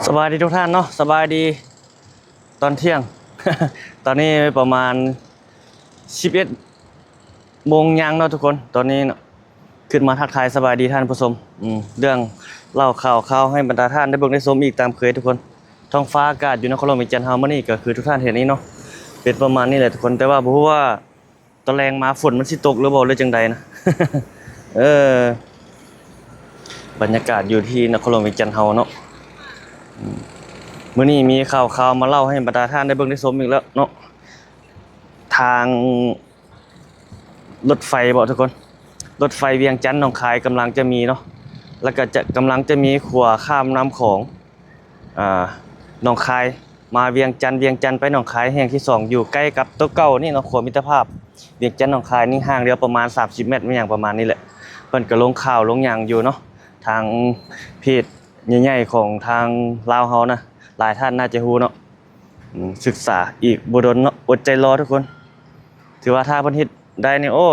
ສະບາຍດີທຸກທ່ານເນາະ ສະບາຍດີຕອນທ່ຽງ ຕອນນີ້ປະມານສິບເອັດໂມງຍ່າງເນາະທຸກຄົນ. ຕອນນີ້ເນາະ ຂຶ້ນມາທັກທາຍສະບາຍດີທ່ານຜູ້ຊົມ ອືມ ເລື່ອງເລົ່າຂ່າວຄາວໃຫ້ບັນດາທ່ານໄດ້ເບິ່ງໄດ້ຊົມອີກຕາມເຄີຍທຸກຄົນ. ທ້ອງຟ້າອາກາດຢູ່ນະຄອນຫຼວງວຽງຈັນເຮົາມື້ນີ້ ກໍຄືທຸກທ່ານເຫັນນີ້ເນາະ ເປັນປະມານນີ້ແຫຼະທຸກຄົນ. ແຕ່ວ່າບໍ່ຮູ້ວ່າຕອນແລງມາຝົນມັນຊິຕົກຫຼືບໍ່ ຫຼືຈັ່ງໃດນະ ເອີ ບັນຍາກາດຢູ່ທີ່ນະຄອນຫຼວງວຽງຈັນເຮົາເນາະ. ອືມ ມື້ນີ້ມີຂ່າວຄາວມາເລົ່າໃຫ້ບັນດາທ່ານໄດ້ເບິ່ງໄດ້ຊົມອີກແລ້ວເນາະ ທາງ ລົດໄຟເບາະທຸກຄົນ ລົດໄຟວຽງຈັນໜອງຄາຍກຳລັງຈະມີເນາະ ແລ້ວກໍຈະ ກຳລັງຈະມີຂົວຂ້າມນ້ຳຂອງ ອາ ໜອງຄາຍມາວຽງຈັນ ວຽງຈັນໄປໜອງຄາຍແຫ່ງທີສອງ ຢູ່ໃກ້ກັບຕົວເກົ່ານີ້ເນາະ ຂົວມິດຕະພາບວຽງຈັນໜອງຄາຍນີ້ ຫ່າງດຽວປະມານສາມສິບແມັດ ແມ່ນຫຍັງປະມານນີ້ແຫຼະ. ເພິ່ນກໍລົງຂ່າວລົງຫຍັງຢູ່ເນາະ ທາງເພຈໃຫຍ່ໆຂອງທາງລາວເຮົານະ ຫຼາຍທ່ານໜ້າຈະຮູ້ເນາະ. ອືມ ສຶກສາອີກບໍ່ດົນເນາະ ອົດໃຈລໍທຸກຄົນ. ຖືວ່າຖ້າເພິ່ນເຮັດໄດ້ນີ້ ໂອ້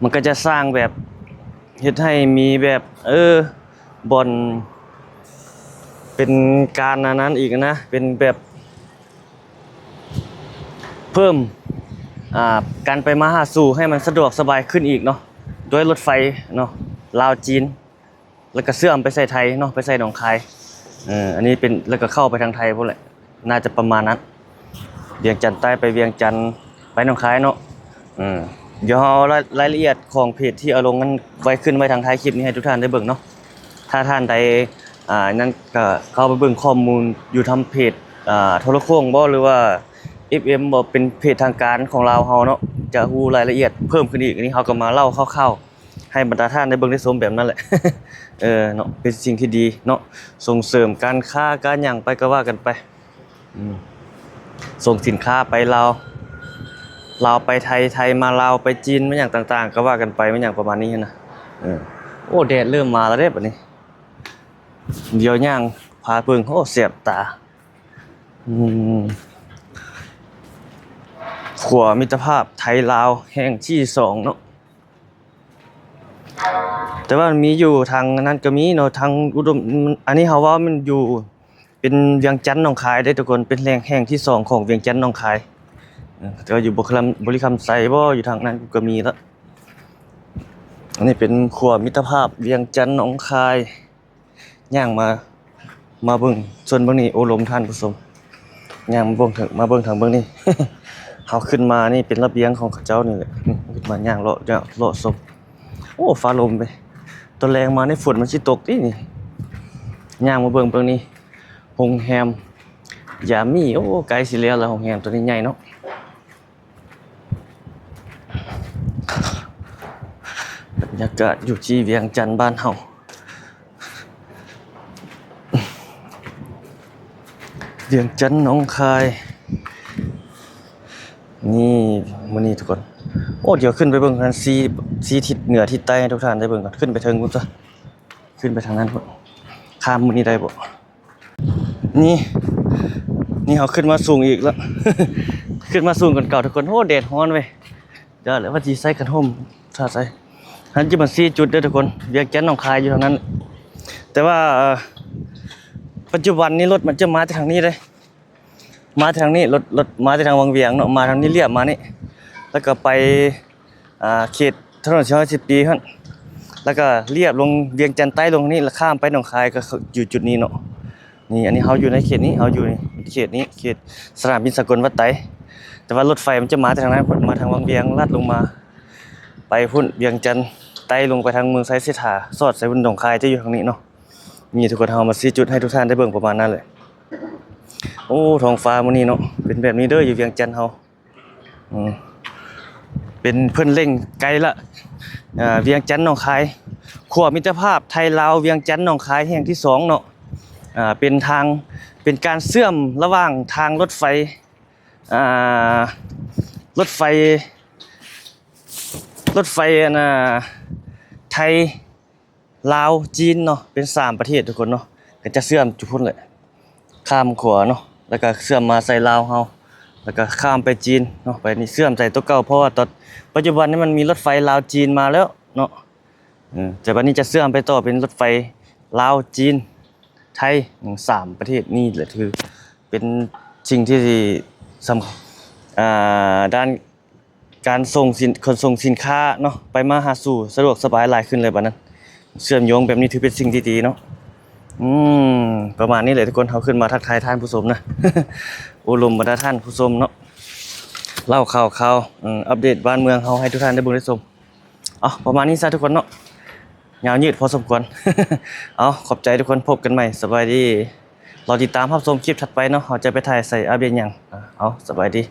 ມັນກໍຈະສ້າງແບບ ເຮັດໃຫ້ມີແບບ ເອີ ບ່ອນ ເປັນການອັນນັ້ນອີກນະ ເປັນແບບເພີ່ມ ອ່າ ການໄປມາຫາສູ່ໃຫ້ມັນສະດວກສະບາຍຂຶ້ນອີກເນາະ ດ້ວຍລົດໄຟເນາະ ລາວ-ຈີນ. ແລ້ວກໍເຊື່ອມໄປໃສ່ໄທເນາະ ໄປໃສ່ໜອງຄາຍ ເອີ ອັນນີ້ເປັນ ແລ້ວກໍເຂົ້າໄປທາງໄທພຸ້ນແຫຼະ ໜ້າຈະປະມານນັ້ນ ວຽງຈັນໃຕ້ໄປວຽງຈັນ ໄປໜອງຄາຍເນາະ. ເອີ ດຽວເຮົາເອົາລາຍ ລາຍລະອຽດຂອງເພຈທີ່ເອົາລົງນັ້ນໄວ້ ຂຶ້ນໄວ້ທາງທ້າຍຄລິບນີ້ໃຫ້ທຸກທ່ານໄດ້ເບິ່ງເນາະ. ຖ້າທ່ານໃດ ອ່າ ນັ້ນກໍເຂົ້າໄປເບິ່ງຂໍ້ມູນຢູ່ທາງເພຈ ອ່າ ໂທລະໂຂ່ງບໍ ຫຼືວ່າ ເອັຟເອັມ ບໍ ເປັນເພຈທາງການຂອງລາວເຮົາເນາະ ຈະຮູ້ລາຍລະອຽດເພີ່ມຂຶ້ນອີກ. ອັນນີ້ເຮົາກໍມາເລົ່າຄ່າວໆ ໃຫ້ບັນດາທ່ານໄດ້ເບິ່ງໄດ້ຊົມແບບນັ້ນແຫຼະ ເອີ ເນາະ ເປັນສິ່ງທີ່ດີເນາະ ສົ່ງເສີມການຄ້າການຫຍັງໄປ ກໍວ່າກັນໄປ ອືມ ສົ່ງສິນຄ້າໄປລາວ ລາວໄປໄທ ໄທມາລາວ ໄປຈີນ ມາຫຍັງຕ່າງໆ ກໍວ່າກັນໄປ ມາຫຍັງປະມານນີ້ຫັ້ນນະ. ເອີ ໂອ້ ແດດເລີ່ມມາແລ້ວເດ້ບັດນີ້ ດຽວຍ່າງພາເບິ່ງ ໂອ້ ແສບຕາ. ອືມ ຂົວມິດຕະພາບໄທລາວແຫ່ງທີສອງເນາະ ແຕ່ວ່າມັນມີຢູ່ທາງນັ້ນກໍມີເນາະ ທາງອຸດົມ ອັນນີ້ເຮົາເວົ້າມັນຢູ່ ເປັນວຽງຈັນໜອງຄາຍເດ້ທຸກຄົນ ເປັນແຫຼ່ງແຫ່ງທີສອງຂອງວຽງຈັນໜອງຄາຍ. ເອີ ແຕ່ວ່າຢູ່ບໍລິຄຳ ບໍລິຄຳໄຊບໍ ຢູ່ທາງນັ້ນກໍມີລະ. ອັນນີ້ເປັນຂົວມິດຕະພາບວຽງຈັນໜອງຄາຍ. ຍ່າງມາ ມາເບິ່ງ ໂຊນເບິ່ງນີ້ ໂອ້ ລົມທ່ານຜູ້ຊົມ ຍ່າງມາເບິ່ງເຖິງ ມາເບິ່ງທາງເບິ່ງນີ້ ເຮົາຂຶ້ນມານີ້ເປັນລະບຽງຂອງເຂົາເຈົ້ານີ້ແຫຼະ ຂຶ້ນມາຍ່າງເລາະ ເລາະຊົມ. ໂອ້ ຟ້າລົມເດ້ ຕອນແລງມານີ້ຝົນມັນຊິຕົກຕິນີ້. ຍ່າງມາເບິ່ງ ເບິ່ງນີ້ ໂຮງແຮມຢາມີ ໂອ້ ໃກ້ຊິແລ້ວລະ ໂຮງແຮມຕົວນີ້ໃຫຍ່ເນາະ. ບັນຍາກາດຢູ່ທີ່ວຽງຈັນບ້ານເຮົາ ວຽງຈັນໜອງຄາຍ ນີ້ ມື້ນີ້ທຸກຄົນ ໂອ້ ດຽວຂຶ້ນໄປເບິ່ງກັນ ຊີ້ ຊີ້ທິດເໜືອທິດໃຕ້ໃຫ້ທຸກທ່ານໄດ້ເບິ່ງກ່ອນ ຂຶ້ນໄປເທິງພຸ້ນຊະ ຂຶ້ນໄປທາງນັ້ນພຸ້ນ ຂ້າມມື້ນີ້ໄດ້ບໍ່? ນີ້ ນີ້ເຮົາຂຶ້ນມາສູງອີກແລ້ວ ຂຶ້ນມາສູງກວ່າເກົ່າທຸກຄົນ. ໂອ້ ແດດຮ້ອນເວີຍ ດຽວແຫຼະວ່າຊິໃສ່ກັນຮົ່ມ ຖ້າໃສ່ ຫັ້ນຈະມາຊີ້ຈຸດເດີທຸກຄົນ ວຽງຈັນໜອງຄາຍຢູ່ທາງນັ້ນ ແຕ່ວ່າ ເອີ ປັດຈຸບັນນີ້ລົດມັນຈະມາແຕ່ທາງນີ້ເດ້ ມາແຕ່ທາງນີ້ ລົດ ລົດມາແຕ່ທາງວັງວຽງເນາະ ມາທາງນີ້ລຽບມານີ້ ແລ້ວກໍໄປ ອ່າ ເຂດຖະໜົນສີ່ຮ້ອຍສິບປີຫັ້ນ ແລ້ວກໍລຽບລົງວຽງຈັນໃຕ້ລົງນີ້ ແລ້ວຂ້າມໄປໜອງຄາຍ ກໍຢູ່ຈຸດນີ້ເນາະ. ນີ້ ອັນນີ້ເຮົາຢູ່ໃນເຂດນີ້ ເຮົາຢູ່ເຂດນີ້ ເຂດສະໜາມບິນສາກົນວັດໄຕ ແຕ່ວ່າລົດໄຟມັນຈະມາແຕ່ທາງນັ້ນພຸ້ນ ມາທາງວັງວຽງ ລັດລົງມາໄປພຸ້ນ ວຽງຈັນໃຕ້ ລົງໄປທາງເມືອງໄຊເສດຖາ ສອດໃສ່ຫນອງຄາຍ ຈະຢູ່ທາງນີ້ເນາະ. ນີ້ທຸກຄົນ ເຮົາມາຊີ້ຈຸດໃຫ້ທຸກທ່ານໄດ້ເບິ່ງປະມານນັ້ນແຫຼະ. ໂອ້ ທ້ອງຟ້າມື້ນີ້ເນາະ ເປັນແບບນີ້ເດີ ຢູ່ວຽງຈັນເຮົາ ອືມ ເປັນເພິ່ນເລັ່ງໃກ້ລະ ເອີ ວຽງຈັນໜອງຄາຍ ຂົວມິດຕະພາບໄທລາວວຽງຈັນໜອງຄາຍແຫ່ງທີສອງເນາະ. ອ່າ ເປັນທາງ ເປັນການເຊື່ອມລະຫວ່າງທາງລົດໄຟ ອ່າ ລົດໄຟ ລົດໄຟ ອັນນ່າ ໄທ ລາວ ຈີນເນາະ ເປັນສາມປະເທດທຸກຄົນເນາະ ກໍຈະເຊື່ອມຈຸພຸ້ນແຫຼະ ຂ້າມຂົວເນາະ ແລ້ວກໍເຊື່ອມມາໃສ່ລາວເຮົາ ແລ້ວກໍຂ້າມໄປຈີນເນາະ ໄປນີ້ເຊື່ອມໃສ່ຕົວເກົ່າ ເພາະວ່າຕອນປັດຈຸບັນນີ້ມັນມີລົດໄຟລາວ-ຈີນມາແລ້ວເນາະ. ເອີ ແຕ່ບັດນີ້ຈະເຊື່ອມໄປຕໍ່ເປັນລົດໄຟລາວ-ຈີນ ໄທ ສາມປະເທດນີ້ແຫຼະ ຖືເປັນສິ່ງທີ່ສຳ ອ່າ ດ້ານການສົ່ງສິນ ຂົນສົ່ງສິນຄ້າເນາະ ໄປມາຫາສູ່ສະດວກສະບາຍຫຼາຍຂຶ້ນເລີຍບັດນັ້ນ. ເຊື່ອມໂຍງແບບນີ້ຖືເປັນສິ່ງທີ່ດີເນາະ. ອືມ ປະມານນີ້ແຫຼະທຸກຄົນ ເຮົາຂຶ້ນມາທັກທາຍທ່ານຜູ້ຊົມນະ ໂອ້ລົມບັນດາທ່ານຜູ້ຊົມເນາະ ເລົ່າຂ່າວຄາວ ເອີ ອັບເດດບ້ານເມືອງເຮົາໃຫ້ທຸກທ່ານໄດ້ເບິ່ງໄດ້ຊົມ. ເອົາ ປະມານນີ້ຊະທຸກຄົນເນາະ ຍາວຍືດພໍສົມຄວນ. ເອົາ ຂອບໃຈທຸກຄົນ ພົບກັນໃໝ່ ສະບາຍດີ. ລໍຕິດຕາມຮັບຊົມຄລິບຖັດໄປເນາະ ເຮົາຈະໄປຖ່າຍໃສ ອັບເດດຫຍັງ. ເອົາ ສະບາຍດີ.